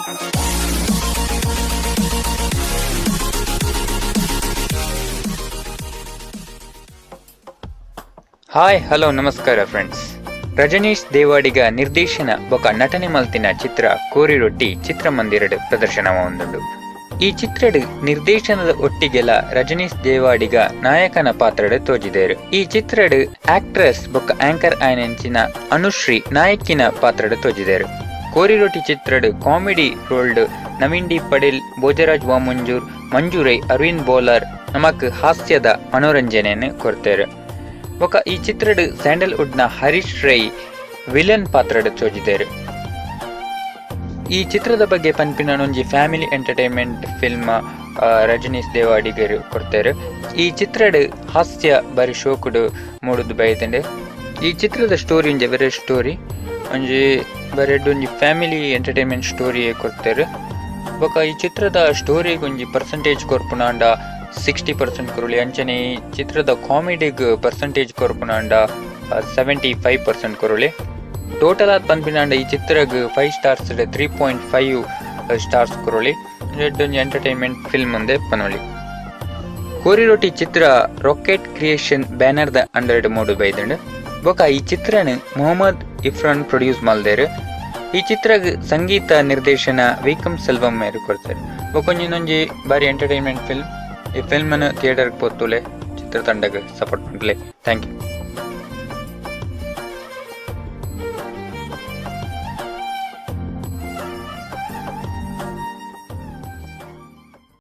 Hi, hello, ನಮಸ್ಕಾರ friends. Rajneesh Devadiga ನಿರ್ದೇಶನ ಬೊಕ ನಟನೆ ಮಲ್ತಿನ ಚಿತ್ರ ಕೋರಿ ರೊಟ್ಟಿ ಚಿತ್ರಮಂದಿರಡ್ ಪ್ರದರ್ಶನ ಒಂದುಂಡು. ಈ ಚಿತ್ರಡ್ ನಿರ್ದೇಶನದ ಒಟ್ಟಿಗೆಲ ರಜನೀಶ್ ದೇವಾಡಿಗ ನಾಯಕನ ಪಾತ್ರಡ್ ತೋಜಿದೇರ್. ಈ ಚಿತ್ರಡ್ ಆಕ್ಟ್ರೆಸ್ ಬೊಕ ಆಂಕರ್ ಆಯಿನಂಚಿನ ಅನುಶ್ರೀ ನಾಯಕಿನ ಪಾತ್ರಡ್ ತೋಜಿದೇರ್. ಕೋರಿ ರೊಟ್ಟಿ ಚಿತ್ರಡ್ ಕಾಮಿಡಿ ರೋಲ್ಡ್ ನವೀನ್ ಡಿ ಪಡೀಲ್, ಭೋಜರಾಜ್ ವಾಮಂಜೂರ್, ಮಂಜು ರೈ, ಅರವಿಂದ್ ಬೋಲಾರ್ ನಮಕ್ ಹಾಸ್ಯದ ಮನೋರಂಜನೆನ್ ಕೊರ್ತೆರ್. ಬೊಕ ಈ ಚಿತ್ರಡ್ ಸ್ಯಾಂಡಲ್ ವುಡ್ ನ ಹರೀಶ್ ರೈ ವಿಲನ್ ಪಾತ್ರಡ್ ತೋಜಿದೆರ್. ಈ ಚಿತ್ರದ ಬಗ್ಗೆ ಪನ್ಪಿನ ಒಂಜಿ ಫ್ಯಾಮಿಲಿ ಎಂಟರ್ಟೈನ್ಮೆಂಟ್ ಫಿಲ್ಮ್ ರಜನೀಶ್ ದೇವಾಡಿಗರ್ ಕೊರ್ತೆರ್. ಈ ಚಿತ್ರಡ್ ಹಾಸ್ಯ ಬಾರಿ ಶೋಕುಡು ಮೂಡುದು ಬೈದ್ಂಡ್. ಈ ಚಿತ್ರದ ಸ್ಟೋರಿ ಒಂಜಿ ವೆರಿ ಸ್ಟೋರಿ ಒಂಜಿ ಬರೆಡ್ ಒಂಜಿ ಫ್ಯಾಮಿಲಿ ಎಂಟರ್ಟೈನ್ಮೆಂಟ್ ಸ್ಟೋರಿ ಕೊರ್ತೆರ್. ಬೊಕ ಈ ಚಿತ್ರದ ಸ್ಟೋರಿಗ್ ಒಂಜಿ ಪರ್ಸೆಂಟೇಜ್ ಕೊರ್ಪುನಾಂಡ 60% ಕೊರೊಲಿ. ಅಂಚನೆ ಈ ಚಿತ್ರದ ಕಾಮಿಡಿಗ್ ಪರ್ಸೆಂಟೇಜ್ ಕೊರ್ಪುನಾಂಡ 75% ಕೊರೊಲಿ. ಟೋಟಲ್ ಆದ್ ಪನ್ಪಿನಾಂಡ ಈ ಚಿತ್ರಗ್ 5 ಸ್ಟಾರ್ಸ್ 3.5 ಸ್ಟಾರ್ಸ್ ಕೊರೊಲಿ. ಎಡ್ಡೆ ಒಂಜಿ ಎಂಟರ್ಟೈನ್ಮೆಂಟ್ ಫಿಲ್ಮ್ ಉಂದೆ ಪನೊಲಿ. ಕೋರಿ ರೊಟ್ಟಿ ಚಿತ್ರ ರಾಕೆಟ್ ಕ್ರಿಯೇಷನ್ ಬ್ಯಾನರ್ ದ ಅಂಡರ್ ಮೂಡು ಬೈದ್ಂಡ್. ಬೊಕ ಈ ಚಿತ್ರನ್ ಮೊಹಮ್ಮದ್ ಇರ್ಫಾನ್ ಪ್ರೊಡ್ಯೂಸ್ ಮಲ್ದೆರ್. ಈ ಚಿತ್ರಗ್ ಸಂಗೀತ ನಿರ್ದೇಶನ ವೈಕಂ ಸೆಲ್ವಂ ಮೇರ್ ಕೊರ್ತೆರ್. ಬೊಕೊಂಜಿನೊಂಜಿ ಬಾರಿ ಎಂಟರ್ಟೈನ್ಮೆಂಟ್ ಫಿಲ್ಮ್. ಈ ಫಿಲ್ಮ್ ನ್ ಥಿಯೇಟರ್ ಪೋತುಲೆ, ಚಿತ್ರತಂಡಗ್ ಸಪೋರ್ಟ್ ಮನ್ಪುಲೆ. Thank you.